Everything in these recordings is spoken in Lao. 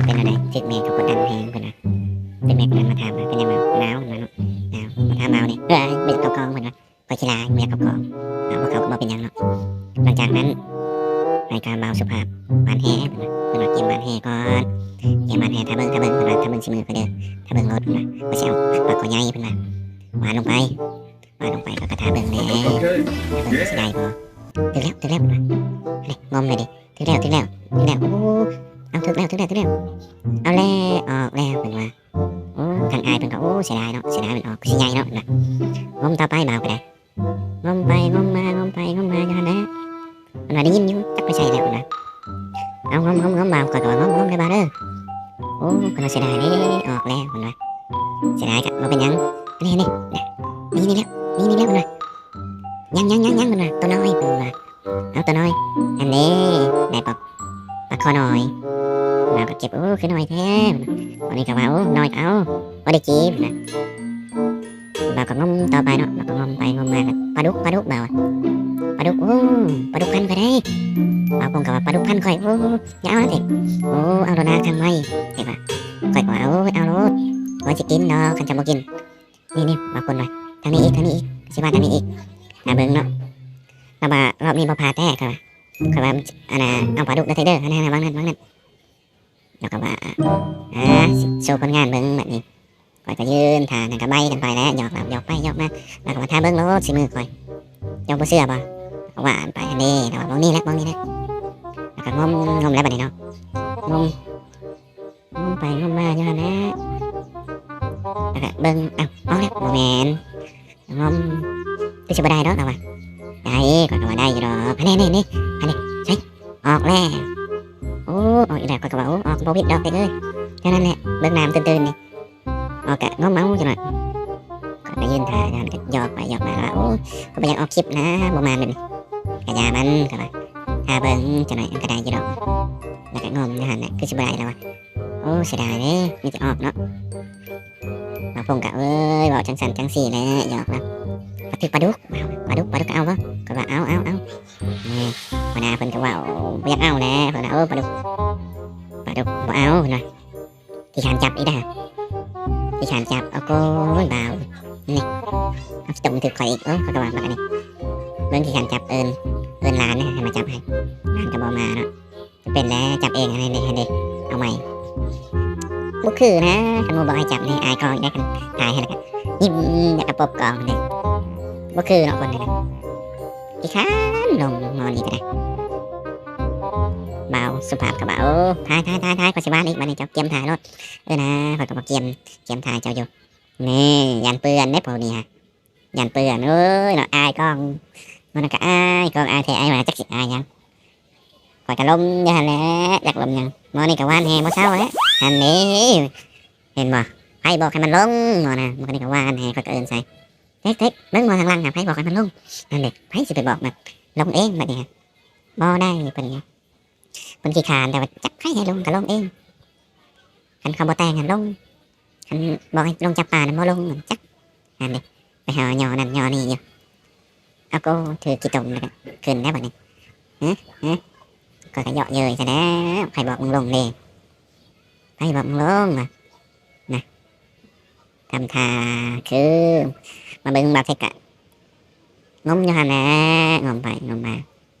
ເປັນແນວໃດ? ຖືກແມ່ເຂົາກົດດັນແຮງເພິ່ນວ່າ ຖືກແມ່ກົດດັນມາຖາມວ່າເປັນຫຍັງ ໜາວ ໜາວ ໜາວ ມາຖາມບ່າວນີ້ ເອີຍ ບໍ່ຢາກເຂົ້າກອງເພິ່ນວ່າ ຂ້ອຍຂີ້ລາຍ ບໍ່ຢາກເຂົ້າກອງ. ເອົາ ບໍ່ເຂົ້າກໍບໍ່ເປັນຫຍັງເນາະ. ຫຼັງຈາກນັ້ນ ໃຫ້ການບ່າວສຸພາບຫວ່ານແຫ ເພິ່ນວ່າ ເພິ່ນວ່າກຽມຫວ່ານແຫກ່ອນ ກຽມຫວ່ານແຫ ຖ້າເບິ່ງ ຖ້າເບິ່ງ ເພິ່ນວ່າ ຖ້າເບິ່ງສີມືຂ້ອຍເດີ ຖ້າເບິ່ງໂລດ ເພິ່ນວ່າ ຂ້ອຍຊິເອົາປາຄໍໃຫຍ່ ເພິ່ນວ່າ ຫວ່ານລົງໄປ ຫວ່ານລົງໄປ ຂ້ອຍກໍຖ້າເບິ່ງແດ່ ຖ້າເບິ່ງວ່າຊິໄດ້ບໍ່. ຖືກແລ້ວ ຖືກແລ້ວ ເພິ່ນວ່າ ນີ້ ງົມແລ້ວເດ້ ຖືກແລ້ວ ຖືກແລ້ວ ຖືກແລ້ວ ໂອ້ ເອົາ ຖືກແລ້ວ ຖືກແລ້ວ ຖືກແລ້ວ ເອົາແລ້ວ ອອກແລ້ວ ເພິ່ນວ່າ. ໂອ້ ທາງອ້າຍເພິ່ນກໍ ໂອ້ ເສຍດາຍເນາະ ເສຍດາຍ ມັນອອກຄືຊິໃຫຍ່ເນາະ ງົມຕໍ່ໄປ ບ່າວກໍໄດ້ ງົມໄປງົມມາ ງົມໄປງົມມາຢູ່ຫັ້ນແຫຼະ ເພິ່ນວ່າ ໄດ້ຍິນຢູ່ ຈັກໄປໃສແລ້ວ ເພິ່ນວ່າ. ເອົາ ງົມ ງົມ ງົມ ບ່າວ ຂ້ອຍກໍວ່າ ງົມ ງົມເດີ ບ່າວເດີ. ໂອ້ ເພິ່ນວ່າ ເສຍດາຍເດ້ ອອກແລ້ວ ເພິ່ນວ່າ. ເສຍດາຍກໍບໍ່ເປັນຫຍັງ ນີ້ ນີ້ ນີ້ ນີ້ແລ້ວ ນີ້ ນີ້ແລ້ວ ເພິ່ນວ່າ. ຍັງ ຍັງ ຍັງ ຍັງ ເພິ່ນວ່າ ໂຕນ້ອຍ ເພິ່ນວ່າ. ເອົາ ໂຕນ້ອຍ ອັນນີ້ ໄດ້ປາ ປາຄໍນ້ອຍ ບ່າວກໍເກັບ ໂອ້ ຄືນ້ອຍແທ້ ບ່າວນີ້ກໍວ່າ ໂອ້ ນ້ອຍກໍເອົາ ພໍໄດ້ກິນນະ. ບ່າວກໍງົມຕໍ່ໄປເນາະ ບ່າວກໍງົມໄປງົມມາ ປາດຸກ ປາດຸກ ບ່າວ ປາດຸກ ໂອ້ ປາດຸກພັນຂ້ອຍເດ້. ບ່າວພົງກໍວ່າ ປາດຸກພັນຂ້ອຍ ໂອ້ ຢ່າເອົານະເທກ ໂອ້ ເອົາໂລດນາ ຄັນໄວ ເທກວ່າ. ຂ້ອຍກໍວ່າ ໂອ້ຍ ເອົາໂລດ ຂ້ອຍຊິກິນດອກ ຄັນເຈົ້າບໍ່ກິນ. ນີ້ໆ ບາງຄົນວ່າ ທາງນີ້ອີກ ທາງນີ້ອີກ ຊິວ່າທາງນີ້ອີກ ຖ້າເບິ່ງເນາະ. ລາວວ່າ ລອບນີ້ບໍ່ພາດແທ້ ຂ້ອຍວ່າ ຂ້ອຍວ່າ ອັນນ່າ ເອົາປາດຸກເດີເທກເດີ ອັນນັ້ນ ວາງນັ້ນ ວາງນັ້ນ. ລາວກໍວ່າ ອາ ໂຊຜົນງານເບິ່ງບາດນີ້. ຂ້ອຍກໍຢືນຖ້າ ນັ້ນກໍໃບ້ກັນໄປແຫຼະ ຫຍອກລາວ ຫຍອກໄປຫຍອກມາ. ລາວກໍວ່າ ຖ້າເບິ່ງໂລດສີມືຂ້ອຍ ເຈົ້າບໍ່ເຊື່ອບໍ່? ກໍວ່າໄປ ອັນນີ້ ລາວວ່າ ໝ່ອງນີ້ແຫຼະ ໝ່ອງນີ້ແຫຼະ. ລາວກໍງົມ ງົມແລ້ວບາດນີ້ເນາະ ງົມ ງົມໄປງົມມາຢູ່ຫັ້ນແຫຼະ ແລ້ວກະເບິ່ງ ອ້າວ ອອກແລ້ວ ບໍ່ແມ່ນ ງົມ ຄືຊິບໍ່ໄດ້ດອກ ລາວວ່າ. ໄດ້ ຂ້ອຍກໍວ່າໄດ້ຢູ່ດອກ ຫັ້ນເດ້ ນີ້ ນີ້ ຫັ້ນເດ້ ໃສ ອອກແລ້ວ. ໂອ້ ອອກອີກແລ້ວ ຂ້ອຍກໍວ່າ ໂອ້ ອອກບໍ່ຜິດດອກເດ້ເອີຍ ເທົ່ານັ້ນແຫຼະ ເບິ່ງໜ້າມັນຕື່ນໆນີ້ ອອກກະງົມເອົາຈັກໜ້ອຍ. ຂ້ອຍກໍຢືນຖ້າ ຢ້ານກໍຫຍອກໄປຫຍອກມາ ລາວວ່າ ໂອ້ ຂ້ອຍບໍ່ຢາກອອກຄລິບນະ ບໍ່ມານແບບນີ້. ກະຢ່າມັນ ຂ້ອຍວ່າ ຖ້າເບິ່ງຈັກໜ້ອຍມັນກໍໄດ້ຢູ່ດອກ. ແລ້ວກໍງົມຢູ່ຫັ້ນແຫຼະ ຄືຊິບໍ່ໄດ້ ລາວວ່າ. ໂອ້ ເສຍດາຍເດ້ ມີແຕ່ອອກເນາະ. ບ່າວພົງກະ ເອີຍ ເວົ້າຈັ່ງຊັ້ນຈັ່ງຊີ້ແຫຼະ ຫຍອກລາວ. ປາຖືກປາດຸກ ປາດຸກ ປາດຸກກໍເອົາບໍ່? ຂ້ອຍວ່າ ເອົາ ເອົາ ເອົາ. ນີ້ ຫົວໜ້າເພິ່ນກໍເວົ້າ ບໍ່ຢາກເອົາແຫຼະ ເພິ່ນວ່າ ໂອ້ ປາດຸກ ປາດຸກບໍ່ເອົາ ເພິ່ນວ່າ. ຂີ້ຄ້ານຈັບອີກດາ ຂີ້ຄ້ານຈັບ ໂອ້ໂກຍ ບ່າວ ນີ້ ເອົາຂີ້ຕົມຖືກຂ້ອຍອີກ. ໂອ້ ຂ້ອຍກໍວ່າບັກອັນນີ້ ເບິ່ງຂີ້ຄ້ານຈັບ ເອີ້ນ ເອີ້ນຫຼານໃຫ້ມາຈັບໃຫ້ ຫຼານກໍບໍ່ມາເນາະ. ເປັນແລ້ວ ຈັບເອງ ຫັ້ນເດ້ ຫັ້ນເດ້ ເອົາໃໝ່. ບໍ່ຄືນະ ຄັນໝູ່ບອກໃຫ້ຈັບນີ້ ອາຍກ້ອງອີກເດ້ ຄັນຖ່າຍໃຫ້ແລ້ວກະຍິ້ມ ຢາກກະປົບກ້ອງເດ້. ບໍ່ຄືເນາະ ຄົນນີ້ນະ ຂີ້ຄ້ານລົງ ໝໍນີ້ກໍໄດ້. ບ່າວສຸພາບກໍວ່າ ໂອ້ ຖ່າຍ ຖ່າຍ ຖ່າຍ ຖ່າຍ ຂ້ອຍຊິວ່າອີກ ບາດນີ້ເຈົ້າກຽມຖ່າຍໂລດ. ເອີນະ ຂ້ອຍກໍບໍ່ກຽມ ກຽມຖ່າຍເຈົ້າຢູ່. ນີ້ ຢ້ານເປື້ອນເດ້ພວກນີ້ ຢ້ານເປື້ອນ ເອີຍເນາະ ອາຍກ້ອງ ມັນກໍອາຍກ້ອງ ອາຍແທ້ ອາຍວ່າ ຈັກຊິອາຍຫຍັງ. ຂ້ອຍກໍລົມຢູ່ຫັ້ນແຫຼະ ຈັກລົມຫຍັງ. ໝໍນີ້ກໍຫວ່ານແຫບໍ່ເຊົາແຫຼະ ຫັ້ນເດ້ ເຫັນບໍ່ ໃຜບອກໃຫ້ມັນລົງ ໝໍນະ. ໝໍນີ້ກໍຫວ່ານແຫ ຂ້ອຍກໍເອີ້ນໃສ່ ເຕັກໆ ເບິ່ງໝໍທາງຫຼັງຫັ້ນ ໃຜບອກໃຫ້ມັນລົງ ຫັ້ນເດ້. ໃຜຊິໄປບອກມັນ ລົງເອງບາດນີ້ ບໍ່ໄດ້ ເພິ່ນ ເພິ່ນຂີ້ຄ້ານ ແຕ່ວ່າຈັກໃຜໃຫ້ລົງກໍລົງເອງ. ຄັນເຂົາບໍ່ແຕ່ງຫັ້ນລົງ ຄັນບອກໃຫ້ລົງຈັບປານັ້ນບໍ່ລົງ ຈັກ ຫັ້ນເດ້ ໄປຫາຍໍນັ້ນຍໍນີ້ຢູ່. ເອົາໂກ ຖືກຂີ້ຕົມແລ້ວກໍຂຶ້ນແລ້ວບາດນີ້. ຮະ ຮະ ຂ້ອຍກໍເຍາະເຍີ້ຍຊະແລ້ວ ໃຜບອກມຶງລົງເດ້ ໃຜບອກມຶງລົງວະ ນະ. ທຳທ່າຄື ມາເບິ່ງບ່າວເທັກກະງົມຢູ່ຫັ້ນແຫຼະ ງົມໄປງົມມາ.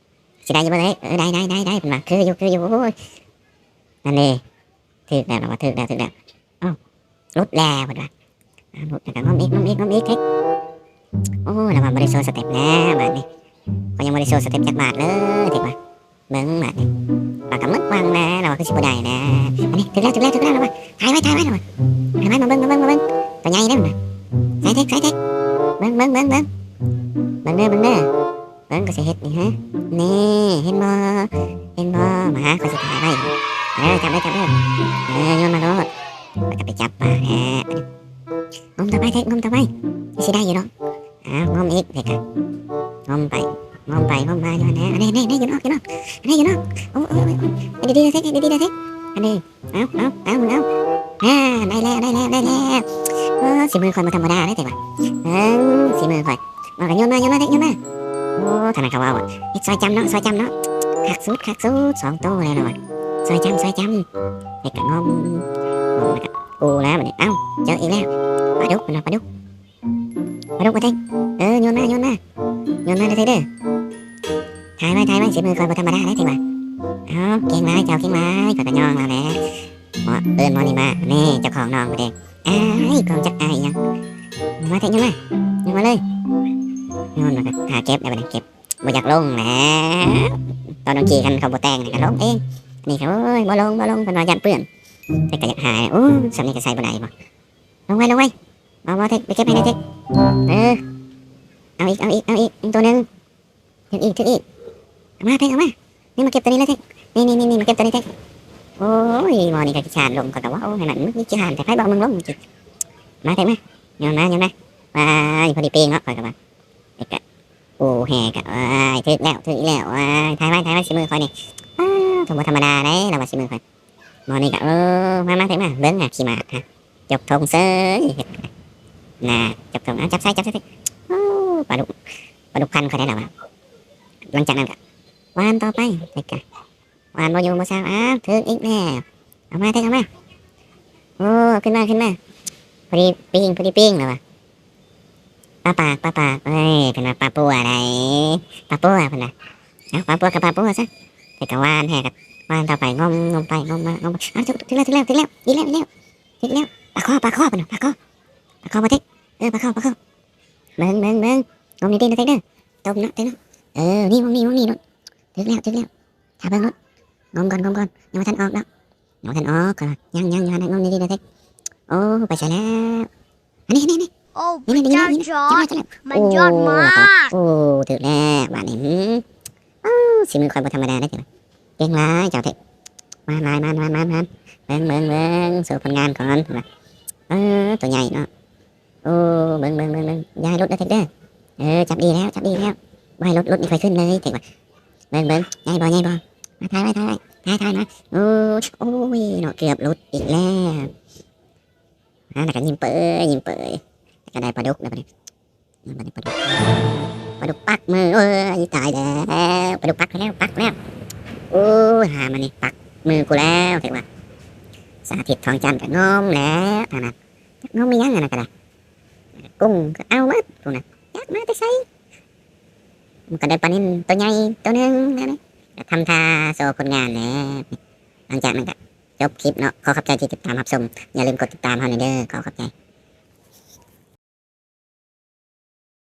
ຊິໄດ້ຢູ່ບໍ່ເອີຍ? ເອີ ໄດ້ ໄດ້ ໄດ້ ໄດ້ ເພິ່ນວ່າ ຄືຢູ່ ຄືຢູ່. ໂອ້ຍ ນັ້ນເດ້ ຖືກແລ້ວ ລາວວ່າ ຖືກແລ້ວ ຖືກແລ້ວ. ເອົ້າ ຫຼຸດແລ້ວ ເພິ່ນວ່າ. ອ່າ ຫຼຸດແລ້ວກໍງົມອີກ ງົມອີກ ງົມອີກ ເທັກ. ໂອ້ ລາວວ່າບໍ່ໄດ້ໂຊສະເຕັບແລ້ວບາດນີ້ ຂ້ອຍຍັງບໍ່ໄດ້ໂຊສະເຕັບຈັກບາດເລີຍ ເທັກວ່າ. ເບິ່ງບາດນີ້ ລາວກໍໝົດຫວັງແລ້ວ ລາວວ່າຄືຊິບໍ່ໄດ້ແລ້ວ. ອັນນີ້ ຖືກແລ້ວ ຖືກແລ້ວ ຖືກແລ້ວ ລາວວ່າ. ຖ່າຍໄວ້ ຖ່າຍໄວ້ ລາວວ່າ. ຖ່າຍໄວ້ ມາເບິ່ງ ມາເບິ່ງ ມາເບິ່ງ ໂຕໃຫຍ່ເດ້ ນະ. ໃສ່ ເທັກ ໃສ່ ເທັກ ເບິ່ງ ເບິ່ງ ເບິ່ງ ເບິ່ງ ເບິ່ງເດີ ເບິ່ງເດີ. ເບິ່ງ ຂ້ອຍຊິເຮັດນີ້ ຮະ ນີ້ ເຫັນບໍ່ ເຫັນບໍ່ ມາຫາ ຂ້ອຍຊິຖ່າຍໄວ້. ເອີ ຈັບເດີ ຈັບເດີ ເອີ ໂຍນມາໂລດ. ຂ້ອຍກໍໄປຈັບປາແທ້ ງົມຕໍ່ໄປ ເທັກ ງົມຕໍ່ໄປ ຄືຊິໄດ້ຢູ່ດອກ. ອ້າວ ງົມອີກ ເທັກ ກໍງົມໄປ ງົມໄປ ງົມມາຢູ່ຫັ້ນແຫຼະ. ອັນນີ້ ນີ້ ນີ້ ໂຍນອອກ ໂຍນອອກ ອັນນີ້ ໂຍນອອກ. ໂອ້ ໂອ້ ໂອ້ ເຮັດດີໆ ເທັກ ເຮັດດີໆ ເທັກ. ອັນນີ້ ເອົາ ເອົາ ເອົາ ເອົາ ອ່າ ໄດ້ແລ້ວ ໄດ້ແລ້ວ ໄດ້ແລ້ວ. ໂອ້ ສີມືຂ້ອຍບໍ່ທຳມະດາເດ້ ເທັກວ່າ. ເບິ່ງສີມືຂ້ອຍ ມາ ກໍໂຍນມາ ໂຍນມາ ເທັກ ໂຍນມາ. ໂອ້ ທາງນັ້ນເຂົາເວົ້າວ່າ ເຮັດຊອຍຈ້ຳເນາະ ຊອຍຈ້ຳເນາະ. ຄັກສຸດ ຄັກສຸດ ສອງໂຕແລ້ວລະວ່າ. ຊ່ອຍຈ້ຳ ຊ່ອຍຈ້ຳ ເທັກກະງົມ ງົມແລ້ວກະ ໂອ້ ແລ້ວບາດນີ້ ເອົ້າ ເຈີອີກແລ້ວ ປາດຸກ ເພິ່ນວ່າ ປາດຸກ ປາດຸກບໍ່ເທັກ ເອີ ໂຍນມາ ໂຍນມາ ໂຍນມາເດີເທັກເດີ ຖ່າຍໄວ້ ຖ່າຍໄວ້ ສີມືຂ້ອຍບໍ່ທຳມະດາເດ້ເທັກວ່າ ເອົ້າ ເກັ່ງຫຼາຍເຈົ້າ ເກັ່ງຫຼາຍ ຂ້ອຍກະຍ້ອງລາວແຫຼະ ເອີ້ນໝໍນີ້ມາ ແນ່ ເຈົ້າຂອງໜອງເດ້ ອ້າຍ ຂອງຈັກອ້າຍຫຍັງ ມາເທັກ ໂຍນມາ ໂຍນມາເລີຍ ໂຍນມາກະຫາເກັບໄດ້ບາດນີ້ ເກັບ ບໍ່ຢາກລົງແຫຼະ ຕອນນ້ອງຈີ່ຄັນເຂົາບໍ່ແຕ່ງນີ້ກະລົງເອງ ນີ້ກະ ໂອ້ຍ ບໍ່ລົງ ບໍ່ລົງ ເພິ່ນວ່າຢ້ານເປື້ອນ ແຕ່ກະຢາກຫາຍ ໂອ້ ສ່ຳນີ້ກະໃສ່ບໍ່ໄດ້ບໍ ລົງໄວ ລົງໄວ ເອົາ ເອົາ ເທັກ ໄປເກັບໃຫ້ແດ່ເທັກ ເອີ ເອົາອີກ ເອົາອີກ ເອົາອີກ ໂຕໜຶ່ງ ຖືກອີກ ຖືກອີກ ເອົາມາເທັກ ເອົາມາ ນີ້ມາເກັບໂຕນີ້ເລີຍເທັກ ນີ້ໆໆ ມາເກັບໂຕນີ້ເທັກ ໂອ້ຍ ໝໍນີ້ກະຂີ້ຄ້ານລົງ ຂ້ອຍກະວ່າ ໂອ້ ໃຫ້ມັນຂີ້ຄ້ານແທ້ ໃຜບອກມຶງລົງ ມາເທັກ ມາ ໂຍນມາ ໂຍນມາ ວ້າຍ ພໍດີປີ້ງເນາະ ຂ້ອຍກະວ່າ ເທັກກະ ໂອ້ ແຫ່ກະ ວ້າຍ ຖືກແລ້ວ ຖືກອີກແລ້ວ ວ້າຍ ຖ່າຍໄວ້ ຖ່າຍໄວ້ ສີມືຂ້ອຍນີ້ ອ້າວ ບໍ່ທຳມະດາເດ້ ລາວວ່າສີມືຂ້ອຍ ໝໍນີ້ກະ ເອີ ມາ ມາເທັກມາ ເບິ່ງຫາຂີ້ໝາກຫາ ຈົກຖົງເສີຍ ເຮັດໜ້າຈົກຖົງ ເອົາ ຈັບໃສ່ ຈັບໃສ່ ໂອ້ ປາດຸກ ປາດຸກພັນຂ້ອຍໄດ້ລາວວ່າ ຫຼັງຈາກນັ້ນກະ ຫວ່ານຕໍ່ໄປ ເທັກກະ ຫວ່ານບໍ່ຢູ່ບໍ່ເຊົາ ອ້າວ ຖືກອີກແລ້ວ ເອົາມາເທັກ ເອົາມາ ໂອ້ ເອົາຂຶ້ນມາ ຂຶ້ນມາ ພໍດີປີ້ງ ພໍດີປີ້ງ ລາວວ່າ ປາປາກ ປາປາກ ເອີຍ ເພິ່ນວ່າປາປົວໃດ ປາປົວ ເພິ່ນວ່າ ເອົ້າ ປາປົວກະປາປົວຊະ ແຕ່ກະຫວ່ານແຮ່ກະ ຫວ່ານຕໍ່ໄປ ງົມ ງົມໄປ ງົມມາ ງົມມາ ອ້າວ ຖືກແລ້ວ ຖືກແລ້ວ ຖືກແລ້ວ ອີກແລ້ວ ອີກແລ້ວ ຖືກແລ້ວ ປາຄໍ່ ປາຄໍ່ ເພິ່ນວ່າ ປາຄໍ່ ປາຄໍ່ບໍ່ເທັກ ເອີ ປາຄໍ່ ປາຄໍ່ ເບິ່ງ ເບິ່ງ ເບິ່ງ ງົມດີໆ ເທັກເດີ ຕົບເນາະ ເທັກເນາະ ເອີ ນີ້ ໝ່ອງນີ້ ໝ່ອງນີ້ໂລດ ຖືກແລ້ວ ຖືກແລ້ວ ຖ້າເບິ່ງໂລດ ງົມກ່ອນ ງົມກ່ອນ ຍັງບໍ່ທັນອອກດອກ ຍັງບໍ່ທັນອອກ ຂ້ອຍວ່າ ຍັງ ຍັງ ຍັງ ງົມດີໆ ເທັກ ໂອ້ ໄປໃສແລ້ວ ອັນນີ້ ນີ້ ນີ້ ໂອ້ ນີ້ ນີ້ ນີ້ ນີ້ ນີ້ ສຸດຍອດ ສຸດຍອດ ສຸດຍອດ ມັນຍອດມາກ ໂອ້ ຖືກແລ້ວບາດນີ້ ໂອ້ ສີມືຂ້ອຍບໍ່ທຳມະດາເດ້ ເກັ່ງຫຼາຍເຈົ້າເທັກ ມາ ມາ ມາ ເບິ່ງ ເບິ່ງ ເບິ່ງ ໂຊຜົນງານກ່ອນ ເອີ ໂຕໃຫຍ່ເນາະ ໂອ້ ເບິ່ງ ເບິ່ງ ເບິ່ງ ເບິ່ງ ຢ່າໃຫ້ຫຼຸດເດີເທັກເດີ ເອີ ຈັບດີແລ້ວ ຈັບດີແລ້ວ ບໍ່ໃຫ້ຫຼຸດ ຫຼຸດນີ້ຂ້ອຍຂຶ້ນເລີຍ ເທັກວ່າ ເບິ່ງ ເບິ່ງ ໃຫຍ່ບໍ່ ໃຫຍ່ບໍ່ ມາ ຖ່າຍໄວ້ ຖ່າຍໄວ້ ຖ່າຍ ຖ່າຍມາ ໂອ້ ໂອ້ຍເນາະ ເກືອບຫຼຸດອີກແລ້ວ ອ່າ ແລ້ວກະຍິ້ມເປີຍ ຍິ້ມເປີຍ ແລ້ວກະໄດ້ປາດຸກແລ້ວບາດນີ້ ບາດນີ້ປາດຸກ ປາດຸກປັກມື ໂອ້ຍ ຕາຍແລ້ວ ປາດຸກປັກແລ້ວ ປັກແລ້ວ ໂອ້ຍ ຫາມັນນີ້ ປັກມືກູແລ້ວ ເທັກວ່າ ສາທິດທອງຈັນກະງົມແລ້ວ ທາງນັ້ນ ຈັກງົມອີ່ຫຍັງ ອັນນັ້ນກະໄດ້ ກຸ້ງກະເອົາໝົດພຸ້ນນະ ຈັກມາແຕ່ໃສ ມັນກະໄດ້ປານິນໂຕໃຫຍ່ໂຕໜຶ່ງແລ້ວນີ້ ກະທຳທ່າໂຊຜົນງານແລ້ວ ຫຼັງຈາກນັ້ນກະ ຈົບຄລິບເນາະ ຂໍຂອບໃຈທີ່ຕິດຕາມຮັບຊົມ ຢ່າລືມກົດຕິດຕາມເຮົາແດ່ເດີ ຂໍຂອບໃຈ.